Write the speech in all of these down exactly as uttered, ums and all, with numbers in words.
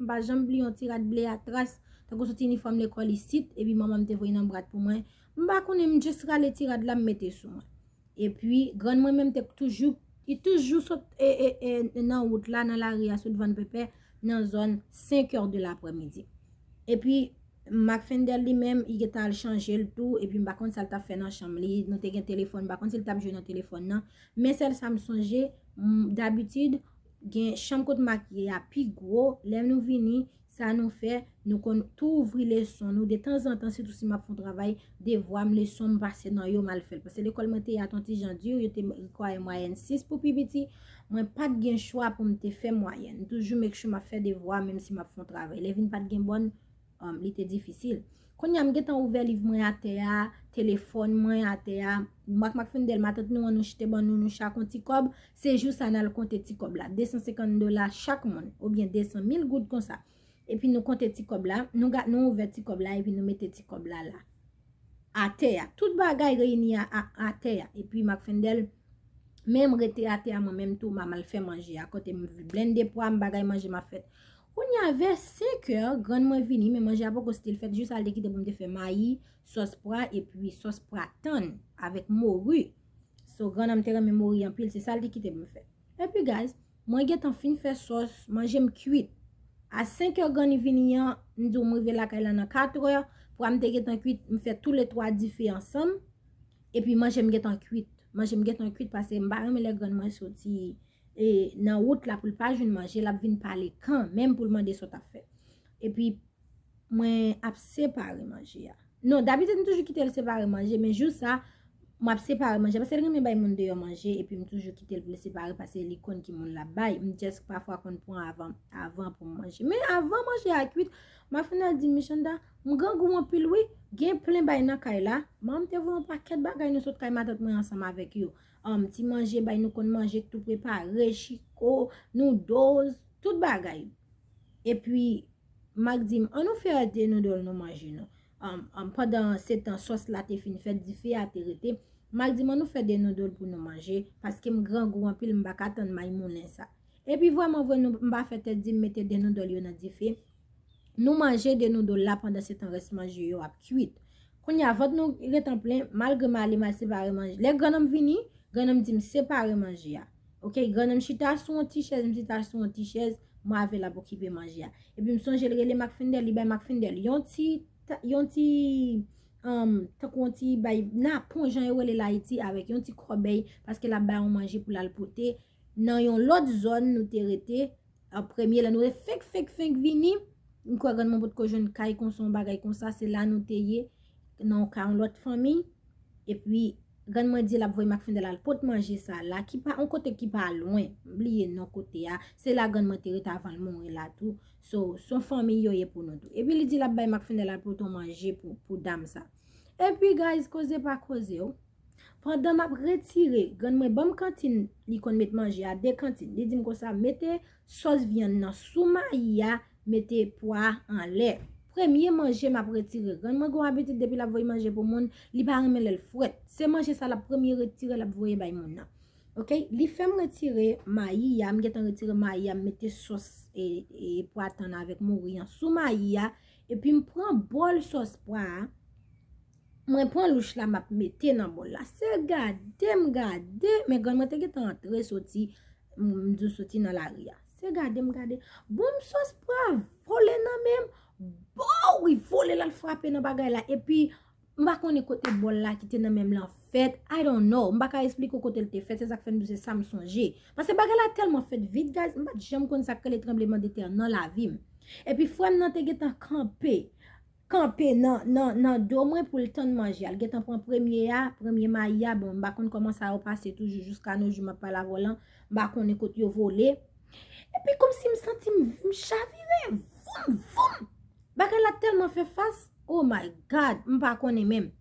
M pa janm bliye yon ti rad ble atras, tankou soti inifòm lekòl isit, epi manman m te voye nan bwat pou mwen. M pa konnen, m just rale ti rad la, m mete sou mwen. Epi, grann mwen menm te toujou, li toujou sot e, e, e, nan wout la, nan lari a, sot vann pèpè, nan zòn senk è de laprèmidi. Epi, Macfendel li menm, li gentan al chanje l tou, epi m pa konn sa l t ap fè nan chanm li, nou te gen telefòn, m pa konn si l t ap jwe nan telefòn nan. Men sèl sa m sonje, m, dabitid, gen chanm kot Mac ye a pi gwo, lè nou vini, sa nou fè, nou konn tou ouvri leson nou, detanzantan, sitou si m ap fè yon travay, devwa m, leson m pase nan yo, m al fè l. Paske lekòl mwen te ye a t on ti jan di, yo te rekwire mwayèn sis pou pi piti, mwen pa t gen chwa pou m te fè mwayèn. M toujou make sure m ap fè devwa, menm si m ap fè yon travay. Lè vin pa t gen bòn, um, li te difisil. Kounye a, m gentan ouvè liv mwen atè a, telefòn mwen atè a. M ak Macfendel, matant nou an, nou chite ban nou, nou chak yon ti kòb. Se jou sa n al konte ti kòb la. De san senkant dola chak moun, oubyen de san mil goud konsa. Epi nou konte ti kòb la, nou, ga- nou ouvè ti kòb la, epi nou mete ti kòb la la. Atè a. Tout bagay reyini a, a, atè a. Epi Macfendel, menm rete atè a, mwen menm tou, m a mal fè manje a. Kote m blende pwa, m bagay manje m ap fèt. Kounye a, vè senk è, grann mwen vini, men manje a poko still fèt, jis al te kite pou m te fè mayi, sòs pwa, epi sòs pwa tann, avèk mori. So, grann mwen te renmen mori anpil, se sa l te kite pou m fè. Epi, guys, mwen gentan fin fè sòs, manje m kwit. A senk è grann li vini an, m di w m rive lakay la nan kat è, pwa m te gentan kwit, m fè toulètwa dife ansanm, epi manje m gentan kwit. Manje m gentan kwit, paske m pa renmen lè grann mwen soti, e, nan wout la pou l pa jwenn manje, l ap vin pale kanmenm pou l mande sa w t ap fè. Epi, mwen ap separe manje a. Non, dabitid m toujou kite l separe manje, men jou sa, m ap separe manje. Paske l renmen bay moun deyò manje, epi m toujou kite l pou l separe, paske li konn ki moun l ap bay. M just pafwa konn pran avan, avan pou m manje. Men avan manje a kwit, Macfendel di m, Michanda, m grangou anpil wi, gen plen bay nan kay la. Manman m te voye yon pakèt bagay, nou sot kay matant mwen ansanm avèk yo. Um, ti manje, bay nou konn manje k tou prepare, chiko, noodles, tout bagay. Epi, Mac di m, ann nou fè de noodle nou manje nou. Um, um, pandan se tan sòs la te fin fèt, dife a te rete, Mac di m, ann nou fè de noodle pou nou manje, paske m grangou anpil, m pa ka tann may moulen sa. Epi vrèman vre, nou, m pa fè tèt di m mete de noodle yo nan dife. Nou manje de noodle la pandan se tan rès manje yo ap kwit. Kounye a, vant nou gentan plen, malgre m ale m al separe manje. Lè grann mwen vini, grann mwen di m separe manje a. Ok, grann mwen chita sou yon ti chèz, m chita sou yon ti chèz, mwen avè l ap okipe manje a. Epi m sonje l rele Macfendel, li bay Macfendel yon ti, ta- yon ti, um, tankou yon ti bay napon jan yo rele l Ayiti, avèk yon ti kòbèy, paske l ap bay yon manje pou l al pote. Nan yon lòt zòn nou te rete, an premye, lè nou te fenk, fenk, fenk vini, m kwè grann mwen potko jwenn kay konsa, yon bagay konsa, se la nou te ye, nan yon kay yon lòt fanmi. Epi, grann mwen di l ap voye Macfendel al pot manje sa la, ki pa, yon kote ki pa lwen, m bliye non kote a, se la grann mwen te rete avan l mouri la tou. So, se yon fanmi yo ye pou nou tou. Epi li di l ap bay Macfendel al pot yon manje pou, pou dam sa. Epi, guys, koze pa koze, o. Pandan m ap retire, grann mwen ban m kantin, li konn met manje a, de kantin. Li di m konsa, mete sòs vyann nan sou mayi a, mete pwa a anlè. Premye manje m ap retire. Grann mwen gon abitid depi l ap voye manje pou moun, li pa renmen lè l frèt. Se manje sa l ap premye retire, l ap voye bay moun nan. Ok, li fè m retire mayi a, m gentan retire mayi a, m mete sòs e, e pwa tann avèk mori an sou mayi a, epi m pran bòl sòs pwa a, mwen pran louch la, m ap mete nan bòl la. Se gade m gade, men grann mwen te gentan antre soti, m, m di w soti nan lari a. Se gade m gade. Bon, m sòs pwa vole nan men m. Bow! Li vole l al frape nan bagay la. Epi, m pa konnen kote bòl la ki te nan men m lan fèt. I don't know. M pa ka esplike w kote l te fèt. Se sa k fè m di w se sa m sonje. Paske bagay la tèlman fèt vit, guys. M pa t janm konn sa k rele tranblemanntè nan lavi m. Epi, frè m nan te gentan kanpe. Kanpe nan, nan, nan do mwen pou l tann manje a. L gentan pran premye a, premye mayi a. Bon, m pa konn kòman sa yo pase toujou jiska nos jours m ap pale avè w lan. M pa konnen kote yo vole. Epi kòmsi m santi m, m chavire. Voum, voum. Bagay la tèlman fè fas. Oh my God, m pa konnen menm.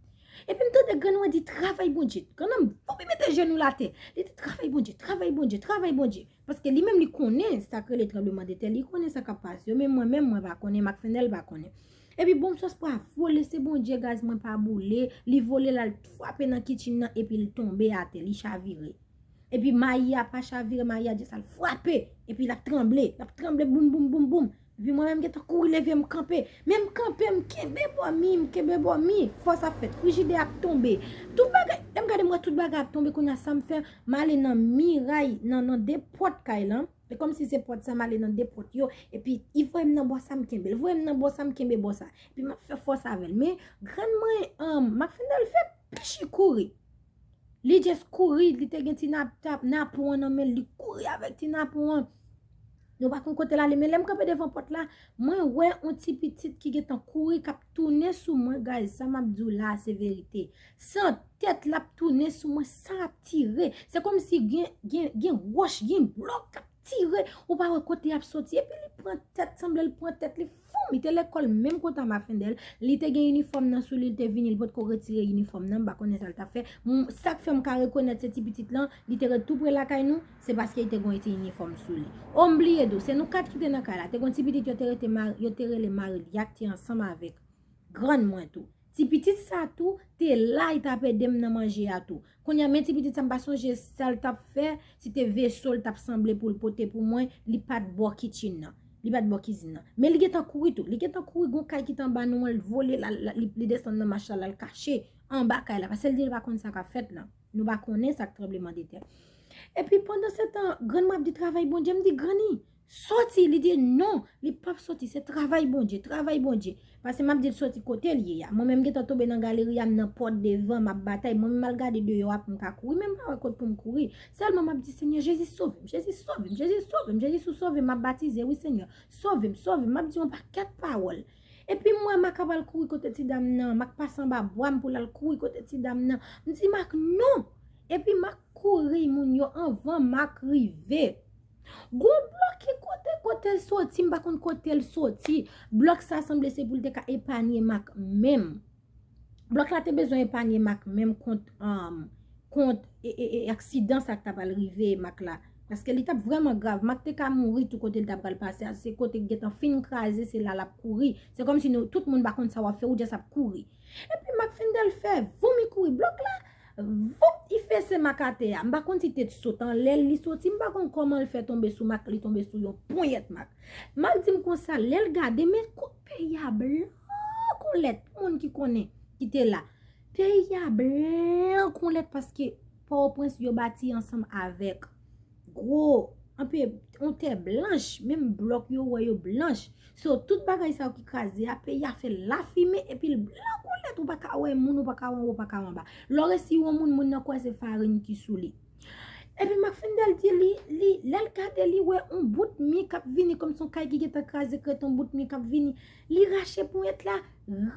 Epi m tande grann mwen di, travay Bondye. Grann mwen voup, li mete jenou l atè. Li di, travay Bondye, travay Bondye, travay Bondye. Paske li menm li konnen sa k rele tranblemanntè, li konnen sa k ap pase yo, men mwen menm mwen pa konnen, Macfendel pa konnen. Epi bon sòs pwa vole, se Bondye, guys, mwen pa boule, li vole l al frape nan kitchen nan epi l tonbe atè, li chavire. Epi mayi a pa chavire, mayi a just al frape, epi l ap tranble, l ap tranble boum, boum, boum, boum. Epi mwen menm gentan kouri leve m kanpe. Men m kanpe, m kenbe bò mi, m kenbe bò mi. Fòs ap fèt, frijidè ap tonbe. Tout bagay, lè m gade m wè tout bagay ap tonbe, kounye a sa m fè, m ale nan miray, nan, nan de pòt kay lan. E kòmsi se pòt sa, m ale nan de pòt yo. Epi, li voye m nan bò sa, m kenbe l. Voye m nan bò sa, m kenbe bò sa. Epi, m ap fè fòs avè l. Men, grann mwen, um, Macfendel fè pich li kouri. Li just kouri, li te gen ti nap-, tap-, napon an nan men l, li kouri avèk ti napon an. Nou pa konn kote l ale, men lè m kanpe devan pòt la, mwen wè yon ti pitit ki gentan kouri, k ap tounen sou mwen, guys, sa m ap di w la, se verite. San tèt, l ap tounen sou mwen, san ap tire. Se kòmsi gen, gen, gen wòch, gen blòk k ap tire, ou pa wè kote y ap soti. Epi li pran tèt, sanble l pran tèt, li foum, li te lekòl menm kote a Macfendel, li te gen inifòm nan sou li, li te vini, li potko retire inifòm nan, m pa konnen sa l t ap fè. M, sa k fè m ka rekonèt se ti pitit lan, li te ret tou pre lakay nou, se paske li te gen yon ti inifòm sou li. O, m bliye di w, se nou kat ki te nan kay la, te gen yon ti pitit yo te rete mar-, yo te rele Marilya ki te ansanm avèk grann mwen tou. Ti pitit sa tou te la, li t ap ede m nan manje a tou. Kounye a, men ti pitit sa, m pa sonje sa l t ap fè, si te veso l t ap sanble pou l pote pou mwen, li pa t bò kitchen nan. Li pa t bò kizin nan. Men li gentan kouri tou. Li gentan kouri, gon kay ki t anba nou an, l vole, l al, li, li desann nan mach la, l al kache anba kay la. Paske l di l pa konn sa k ap fèt lan. Nou pa konnen sa k tranblemanntè. Epi pandan se tan, grann mwen ap di travay Bondye, m di, "Granny, soti." Li di, "Non, li p ap soti, se travay Bondye, travay Bondye." Paske m ap di l soti kote l ye a. Mwen menm gentan tonbe nan galeri a, m nan pòt devan, m ap batay. Mwen menm al gade deyò a pou m ka kouri, men m pa wè kot pou m kouri. Sèlman m ap di, "Senyè, Jezi sove m, Jezi sove m, Jezi sove m, Jezi si w sove m, m ap batize, wi Senyè. Sove m, sove m." M ap di yon pakèt pawòl. Epi m wè Mak ap al kouri kote ti dam nan, Mak pase anba bwa m pou l al kouri kote ti dam nan. M di, "Mak, non!" Epi Mak kouri moun yo anvan Mak rive. Gon blòk ki kote, kote l soti, m pa konn kote l soti. Blòk sa sanble se pou l te ka epanye Mak menm. Blòk la te bezwen epanye Mak menm kont, um, kont e, e, e, aksidan sa k ta pral rive Mak la. Paske li t ap vrèman grav. Mak te ka mouri tou kote l ta pral pase a. Se kote k gentan fin kraze, se la l ap kouri. Se kòmsi nou, tout moun pa konn sa w ap fè, ou just ap kouri. Epi Mak Fendel fè voum, li kouri blòk la, voup, li fese Mak atè a. M pa konn si te sot anlè l, li soti, m pa konn kòman l fè tonbe sou Mak, li tonbe sou yon ponyèt Mak. Mak di m konsa, lè l gade, men kout peyi a blan kon lèt, pou moun ki konnen, ki te la. Peyi a blan kon lèt paske Pòtoprens yo bati ansanm avèk gwo, anpe, yon tè blanch, menm blòk yo wè yo blanch. So, tout bagay sa yo ki kraze a, peyi a fè lafimen, epi l blan kon lèt, ou pa ka wè moun, ou pa ka wè anwo, ou pa ka wè anba. Lè w resi wè moun, moun nan kwè se farin ki sou li. Epi Mak Fendel di li, li, lè l gade, li wè yon bout mi k ap vini kòmsi yon kay ki gentan kraze, krèt yon bout mi k ap vini. Li rache ponyèt la,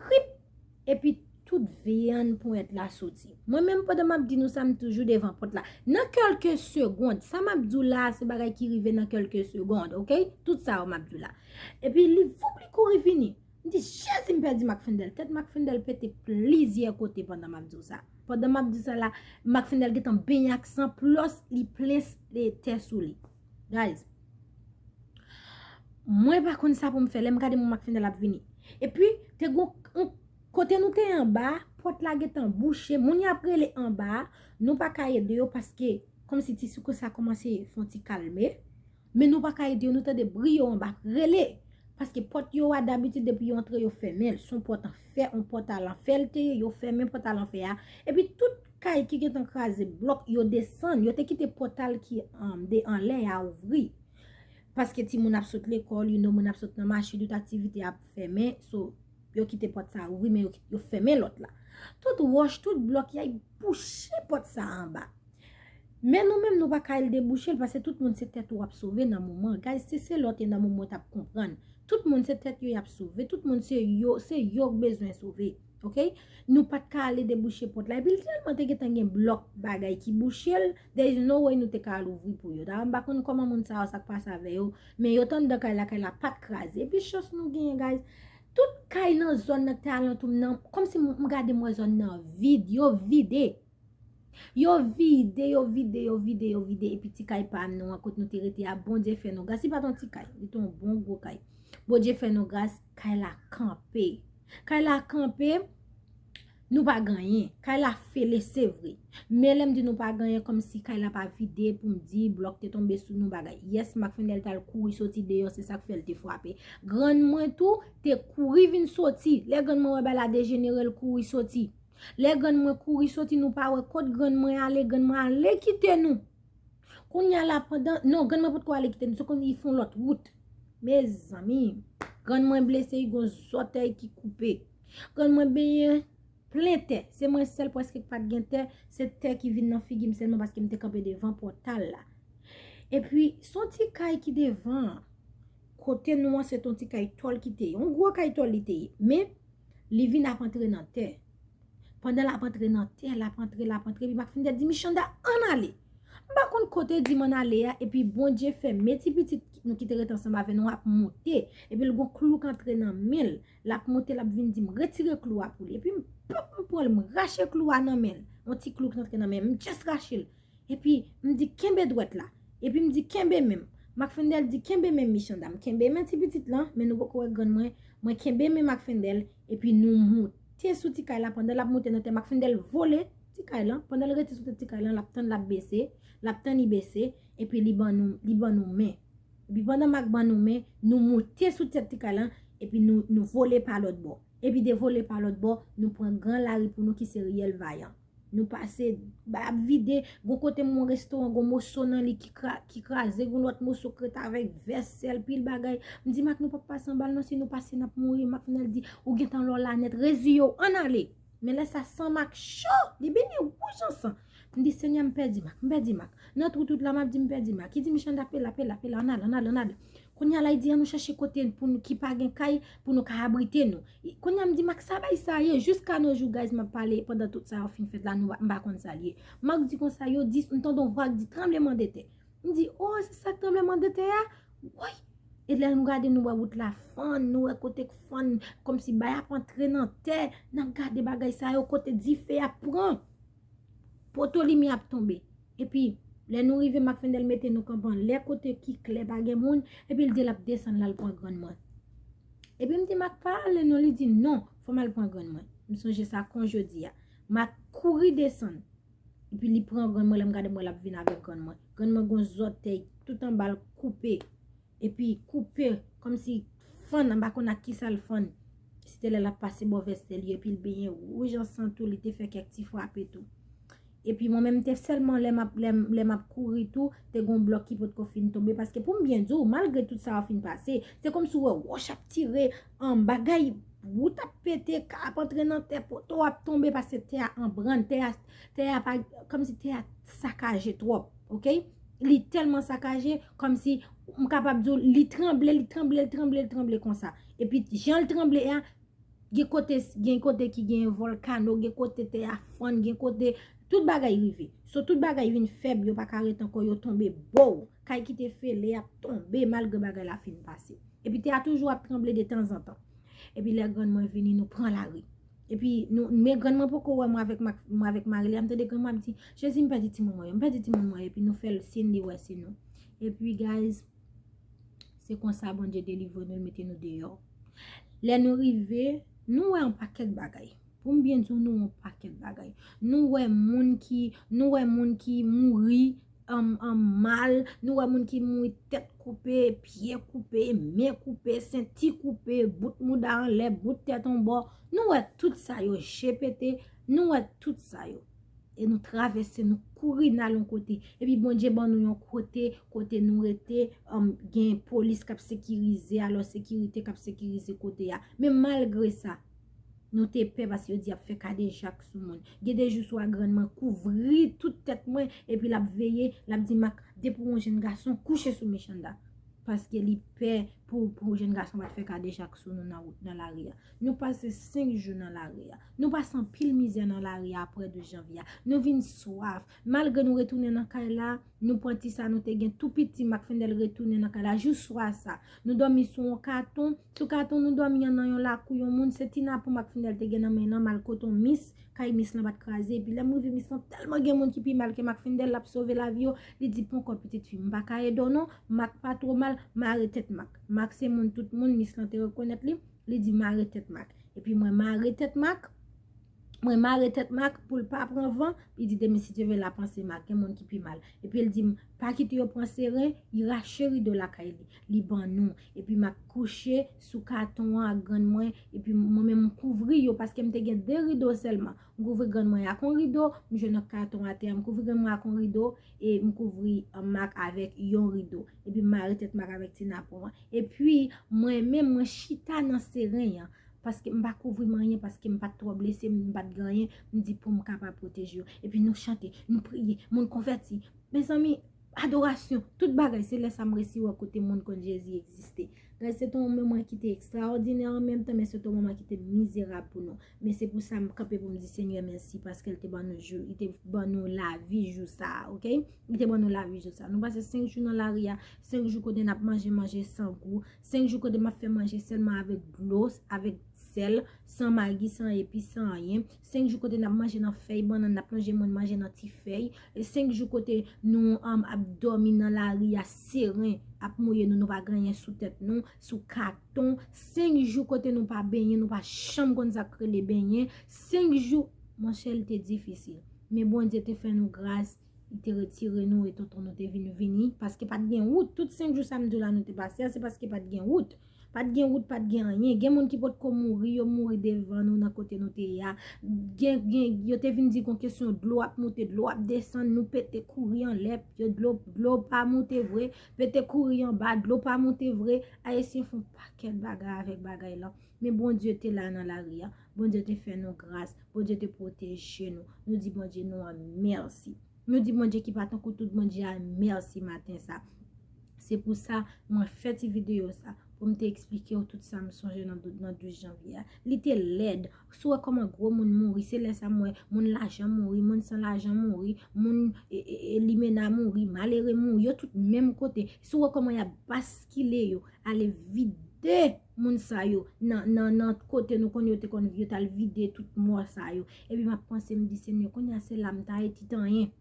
rip! Epi tout vyann ponyèt la soti. Mwen menm, pandan m ap di nou sa, m toujou devan pòt la. Nan kèlke segond, sa m ap di w la, se bagay ki rive nan kèlke segond, oke? Tout sa yo m ap di w la. Epi li voup, li kouri vini. M di, "Jezi, m pèdi Mak Fendel." Tèt Mak Fendel pete plizyè kote pandan m ap di w sa. Pandan m ap di w sa la, Mak Fendel gentan benyen ak san, plis li plen s-, tè sou li. Guys, mwen pa konn sa pou m fè. Lè m gade moun Mak Fendel ap vini. Epi, te gon, on, kote nou te anba, pòt la gentan bouche. Moun y ap rele anba, nou pa ka ede yo paske, kòmsi ti soukou sa kòmanse fè yon ti kalme. Men nou pa ka ede yo, nou tande bri yo anba ap rele. Paske pòt yo a, dabitid, depi yo antre, yo fèmen l. Se yon pòt an fè, yon pòt a lanfè l te ye, yo fèmen pòt a lanfè a. Epi tout kay ki gentan kraze blòk, yo desann, yo te kite pòtal ki, um, de anlè a ouvri. Paske timoun ap sot lekòl, you know, moun ap sot nan mache, tout aktivite ap fèmen, so, yo kite pòt sa ouvri, men yo, yo fèmen lòt la. Tout wòch, tout blòk, y ay bouche pòt sa anba. Men nou menm, nou pa ka al debouche l, paske tout moun se tèt ou w ap sove nan moman. Guys, si se lòt e nan moman w t ap konprann. Tout moun se tèt yo y ap sove. Tout moun se yo, se yo k bezwen sove. Oke? Nou pa t ka ale debouche pòt la. Epi li tèlman te gentan gen blòk bagay ki bouche l, there is no way nou te ka al ouvri pou yo. Dayè, m pa konn kòman moun sa yo, sa k pase avè yo, men yo t anndan kay la, kay la pa t kraze. Epi chans nou genyen, guys, tout kay nan zòn nan ki te alantou m nan, kòmsi m, m gade m wè zòn nan vid, yo vide. Yo vide, yo vide, yo vide, yo vide. Epi ti kay pa m nan an, kot nou te rete a, Bondye fè nou gras. Li pa t yon ti kay, li te yon bon gwo kay. Bondye fè nou gras, kay la kanpe. Kay la kanpe, Nou pa ganyen. Kay la fele, se vre. Men lè m di nou pa ganyen, kòmsi kay la pa vide pou m di blòk te tonbe sou nou bagay. Yes, Marc Fendel t al kouri soti deyò, se sa k fè l te frape. Grann mwen tou te kouri vin soti. Lè grann mwen wè bagay la dejenere, l kouri soti. Lè grann mwen kouri soti, nou pa wè kot grann mwen ale, grann mwen ale kite nou. Kounye a la pandan, non, grann mwen potko ale kite nou, se konn li fè yon lòt wout. Mezanmi, grann mwen blese, li gon zòtèy ki koupe. Grann mwen benyen plen tè. Se mwen sèl prèske k pa t gen tè, se tè ki vin nan figi m sèlman paske m te kanpe devan pòtal la. Epi, se yon ti kay ki devan an. Kote nou an, se te yon ti kay tòl ki te ye. Yon gwo kay tòl li te ye. Men, li vin ap antre nan tè. Pandan l ap antre nan tè, l ap antre, l ap antre, epi Marc Fendel di, Michanda, ann ale. M pa konn kote di m ann ale a, epi Bondye fè men ti pitit nou ki te ret ansanm avè nou ap moute, epi l gon klou k antre nan men l, l ap moute, l ap vin di m, retire klou a pou li. Epi m pòp, m pran l, m rache klou a nan men l. Yon ti klou k antre nan men l, m just rache l. Epi m di, kenbe dwèt la. Epi m di, kenbe men m. Marc Fendel di, kenbe men m, Michanda. M kenbe men ti pitit lan, men nou poko wè grann mwen. Mwen kenbe men Marc Fendel, epi nou moute sou ti kay la. Pandan l ap moute nan tè, Marc Fendel vole ti kay lan. Pandan l rete sou tèt ti kay lan, l ap tann, l ap bese, l ap tann li bese, epi li ban nou, li ban nou men. Epi pandan Marc ban nou men, nou moute sou tèt ti kay lan, epi nou, nou vole pa lòt bò. Epi de vole pa lòt bò, nou pran gran lari pou nou ki se riyèl Vayan. Nou pase, ba ap vide, gon kote m wè yon restoran, gon moso nan li ki, kra, ki kraze, gon lòt moso k ret avèk vèsèl, pil bagay. M di, Marc, nou p ap pase anba l non, si nou pase, n ap mouri. Marc Fendel di, ou gentan lò la nèt, reziye w, ann ale. Men lè sa, san Marc cho, li benyen wouj an san. M di, Senyè, m pèdi Marc, m pèdi Marc. Nan twoutout la, m ap di, m pèdi Marc. Li di, Michanda, pela, pela, pela, ann ale, ann ale, ann ale. Kounye a la, li di, ann nou chache kote pou nou, ki pa gen kay, pou nou ka abrite nou. Kounye a, m di, Marc, sa bay sa ye, jiska nos jours, guys, m ap pale, pandan tout sa yo fin fèt la, nou, m pa konn sa l ye. Marc di konsa, yo di, m tande yon vwa k di, tranbleman de tè. M di, o, se sa k tranbleman de tè a? Woy! E lè nou gade, nou wè wout la fann, nou wè kote k fann, kòmsi bay ap antre nan tè, n ap gade bagay sa yo, kote dife ap pran. Poto limyè ap tonbe. Epi, lè nou rive, Marc Fendel mete nou kanpe anlè kote ki klè, pa gen moun, epi l di l ap desann l al pran grann mwen. Epi m di, Marc, pa ale non, li di, non, fò m al pran grann mwen. M sonje sa kon jodi a. Marc kouri desann. Epi li pran grann mwen, lè m gade m wè l ap vin avèk grann mwen. Grann mwen gon zòtèy tout anba l koupe. Epi koupe, kòmsi fann, m pa konn ak kisa l fann. Si te lè l ap pase bò vèsèl yo, epi l benyen wouj an san tou, li te fè kèk ti frape tou. Epi mwen menm, m te sèlman lè m ap, lè m, lè m ap kouri tou, te gon blòk ki potko fin tonbe. Paske pou m byen di w, malgre tout sa yo fin pase, se kòmsi w wè wòch ap tire, an bagay, wout ap pete, kay ap antre nan tè, poto ap tonbe, paske tè a an brann, tè a, tè a pa, kòmsi tè a sakaje twòp, oke? Li tèlman sakaje, kòmsi, m kapab di w, li tranble, li tranble, li tranble, li tranble konsa. Epi, jan l tranble a, gen kote, gen kote ki gen vòlkano, gen kote tè a fann, gen kote, tout bagay rive. So, tout bagay vin fèb, yo pa ka ret ankò, yo tonbe bow. Kay ki te fele ap tonbe, malgre bagay la fin pase. Epi, tè a toujou ap tranble de tanzantan. Epi, lè grann mwen vini, nou pran lari. Epi, nou, men grann mwen poko wè mwen avèk ma, mwen avèk mari li a, m tande grann mwen ap di, Jezi, m pèdi timoun mwen yo, m pèdi timoun mwen yo. Epi, nou fè l siy, li wè se nou. Epi, guys, se konsa Bondye delivre nou, l mete nou deyò. Lè nou rive, nou wè yon pakèt bagay. Pou m byen di w, nou wè yon pakèt bagay. Nou wè moun ki, nou wè moun ki mouri, an, an mal, nou wè moun ki mouri tèt koupe, pye koupe, men koupe, senti koupe, bout mouda anlè, bout tèt anbò. Nou wè tout sa yo, je pete, nou wè tout sa yo. E nou travèse, nou kouri n al yon kote. Epi Bondye ban nou yon kote, kote nou rete, um, gen polis k ap sekirize, alò sekirite k ap sekirize kote a. Men malgre sa, nou te pè paske yo di y ap fè kadejak sou moun. Gen de jou swa grann mwen kouvri tout tèt mwen, epi l ap veye, l ap di, Marc, depi w yon jenn gason, kouche sou Michanda. Paske li pè pou, pou jenn gason pa t fè kadejak sou nou nan wout, nan lari a. Nou pase senk jou nan lari a. Nou pase anpil mizè nan lari a apre douz janvye a. Nou vin swaf. Malgre nou retounen nan kay la, nou pran ti sa nou te gen tou piti, Marc Fendel retounen nan kay la. Jou swa sa, nou dòmi sou yon katon. Sou katon nou dòmi an nan yon lakou yon moun. Se ti napou Marc Fendel te gen nan men l, m al kote yon mis. Kay mis lan pa t kraze. Epi lè m rive, mis lan tèlman gen moun ki pi mal ke Marc Fendel, l ap sove lavi yo. Li di, pran kò pitit fi m, m pa ka ede w non. Marc pa twò mal, mare tèt Marc. Marc se moun tout moun, mis lan te rekonèt li. Li di, mare tèt Marc. Epi mwen mare tèt Marc. Mwen mare tèt Mak pou l pa pran van, li di demen si Dye vle l a panse Mak, gen moun ki pi mal. Epi l di m, pa kite yo pran seren, li rache rido lakay li, li ban nou. Epi Mak kouche sou katon an ak grann mwen, epi mwen menm m kouvri yo paske m te gen de rido sèlman. M kouvri grann mwen ak yon rido, m jwenn yon katon atè, m kouvri grann mwen ak yon rido, e m kouvri Mak avèk yon rido. Epi m mare tèt Mak avèk ti napon an. Epi mwen menm mwen chita nan seren an. Paske m pa kouvri m anyen, paske m pa t twò blese, m pa t gen anyen, m di pou m kapab pwoteje yo. Epi nou chante, nou priye, moun konvèti. Mezanmi, adorasyon, tout bagay, se lè sa m resi wè kote moun konn Jezi egziste. Guys, se te yon moman ki te ekstraòdinè an menm tan, men se te yon moman ki te mizerab pou nou. Men se pou sa m kanpe pou m di Senyè mèsi, paske l te ban nou jou, li te ban nou lavi jou sa a, oke? Li te ban nou lavi jou sa a. Nou pase senk jou nan lari a, senk jou kote n ap manje manje san gou, senk jou kote m ap fè manje sèlman avèk dlo, avèk sèl, san magi, san epi, san anyen. Senk jou kote n ap manje nan fèy bannann, n ap plonje moun manje nan ti fèy. E senk jou kote nou um, ap dòmi nan lari a seren, ap mouye nou, nou pa gen anyen sou tèt nou, sou katon. Senk jou kote nou pa benyen, nou pa janm konn sa k rele benyen. Senk jou, monchè, li te difisil. Men Bondye te fè nou gras, li te retire nou e tonton nou te vin vini. Paske pa t gen wout. Tout senk jou sa m di w la nou te pase a, se paske pa t gen wout. Pa t gen wout, pa t gen anyen. Gen moun ki potko mouri, yo mouri devan nou nan kote nou te ye a. Gen, gen, yo te vin di gon kesyon dlo ap moute, dlo ap desann, nou pete kouri anlè, yo dlo, dlo pa moute vre, pete kouri anba, dlo pa moute vre. Ayisyen fè yon pakèt bagay avèk bagay lan. Men Bondye te la nan lari a. Bondye te fè nou gras. Bondye te pwoteje nou. Nou di Bondye nou an mèsi. Nou di Bondye ki pa tankou tout Bondye a mèsi maten sa. Se pou sa mwen fè ti videyo sa pou m te eksplike w tout sa m sonje nan dou- nan douz janvye a. Li te lèd. Si w wè kòman gwo moun mouri, se lè sa m wè moun lajan mouri, moun san lajan mouri, moun e, e, e, limena mouri, malere mouri, yo tout menm kote. Si w wè kòman y ap baskile yo, ale vide moun sa yo nan, nan, nan kote nou konn yo te konn viv, yo t al vide tout mò sa yo. Epi m ap panse, m di, Senyè, kounye a se la m ta ye, Titanyen.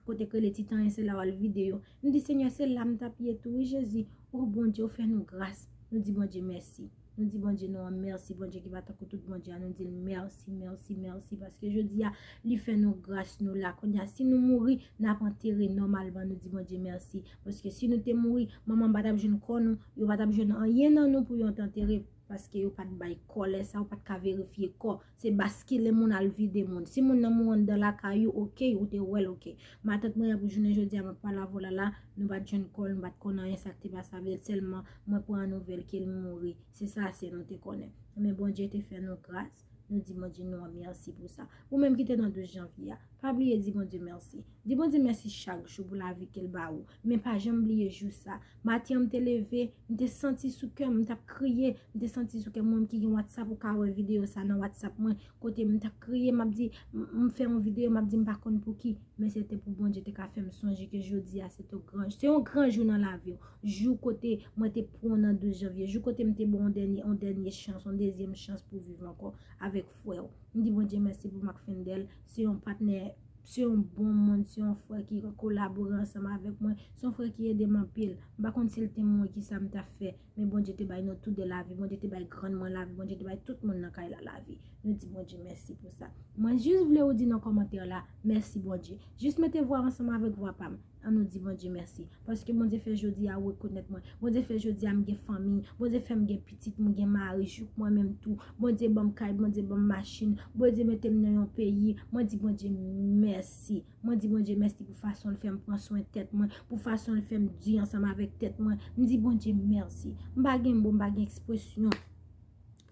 Kote k rele Titanyen, se la w al vide yo. M di, Senyè, se la m t ap ye tou, wi, Jezi. O Bondye, ou fè nou gras. Nou di Bondye mèsi. Nou di Bondye nou an mèsi, Bondye ki pa tankou tout Bondye a. Nou di l mèsi, mèsi, mèsi. Paske jodi a, li fè nou gras, nou la. Kounye a, si nou mouri, n ap antere nòmalman. Nou di Bondye mèsi. Paske si nou te mouri, manman pa t ap jwenn kò nou, yo pa t ap jwenn anyen nan nou pou yo t antere. Paske yo pa t bay kò lè sa, yo pa t ka verifye kò. Se baskile moun al vide moun. Si moun nan mouri anndan lakay ou, oke, ou te wè l, oke. Matant mwen an pou jounen jodi a, m ap pale avè w la la, nou pa t jwenn kò l, nou pa t konn anyen sa k te pase avè l, sèlman mwen pran nouvèl ke l mouri. Se sa sèl nou te konnen. Men Bondye te fè nou gras. Nou di Bondye nou an mèsi pou sa. Ou menm ki te nan douz janvye a, pa bliye di Bondye mèsi. Di Bondye mèsi chak jou pou lavi ke l ba ou. Men pa janm bliye jou sa. Maten an m te leve, m te santi sou kè m, m t ap kriye, m te santi sou kè m, ou menm ki gen WhatsApp, ou ka wè videyo sa nan WhatsApp mwen, kote m t ap kriye, m ap di, m m fè yon videyo, m ap di m pa konn pou ki, men se te pou Bondye te ka fè m sonje ke jodi a se te gran, se yon gran jou nan lavi w. Jou kote mwen te pran w nan douz janvye, jou kote m te ba w yon dènye, yon dènye chans, yon dezyèm chans pou w viv ankò avèk frè w. M di Bondye mèsi pou Macfendel, se yon patnè, se yon bon moun, se yon frè ki kolabore ansanm avèk mwen, se yon frè ki ede m anpil. M pa konn si l te mouri kisa m t ap fè, men Bondye te bay nou tou de lavi, Bondye te bay grann mwen lavi, Bondye te bay tout moun nan kay la lavi. Nou di Bondye mèsi pou sa. Mwen jis vle ou di nan kòmantè la, mèsi Bondye. Jis mete vwa ansanm avèk vwa pa m. An nou di Bondye mèsi. Paske Bondye fè jodi a ou rekonèt mwen. Bondye fè jodi a m gen fanmi. Bondye fè m gen pitit, m gen mari, jouk mwen menm tou. Bondye ban m kay, Bondye ban m machin. Bondye mete m nan yon peyi. Mwen di Bondye mèsi. Mwen di Bondye mèsi pou fason l fè m pran swen tèt mwen, pou fason l fè m di ansanm avèk tèt mwen. M di Bondye mèsi. M pa gen mo, m pa gen ekspresyon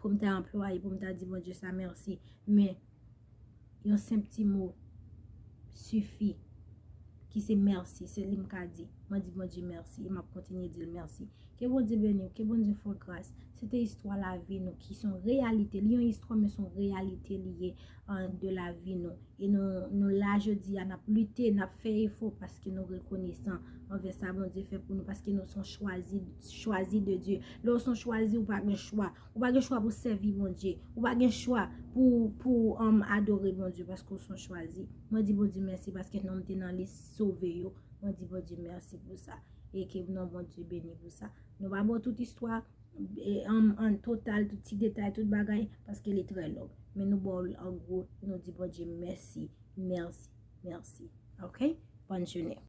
pou m ta anplwaye, pou m ta di Bondye sa mèsi. Men, yon senp ti mo sifi, ki se mèsi, se li m ka di. Mwen di Bondye mèsi, e m ap kontinye di l mèsi. Ke Bondye beni w, ke Bondye fè w gras. Se te istwa lavi nou ki se yon reyalite. Li yon istwa, men se yon reyalite li ye, an, de lavi nou. E nou, nou la jodi a, n ap lite, n ap fè efò paske nou rekonesan anvè sa Bondye fè pou nou, paske nou se yon chwazi, chwazi de Dye. Lè w se yon chwazi, ou pa gen chwa. Ou pa gen chwa pou sèvi Bondye. Ou pa gen chwa pou, pou, um, adore Bondye paske w se yon chwazi. Mwen di Bondye mèsi paske non m te nan lis sove yo. Mwen di Bondye mèsi pou sa. E ke non Bondye beni pou sa. Nou pa ba w tout istwa, e, an, an total, tout ti detay, tout bagay, paske li trè long. Men nou ba w l an gwo, nou di Bondye mèsi, mèsi, mèsi. Ok? Bòn jounen.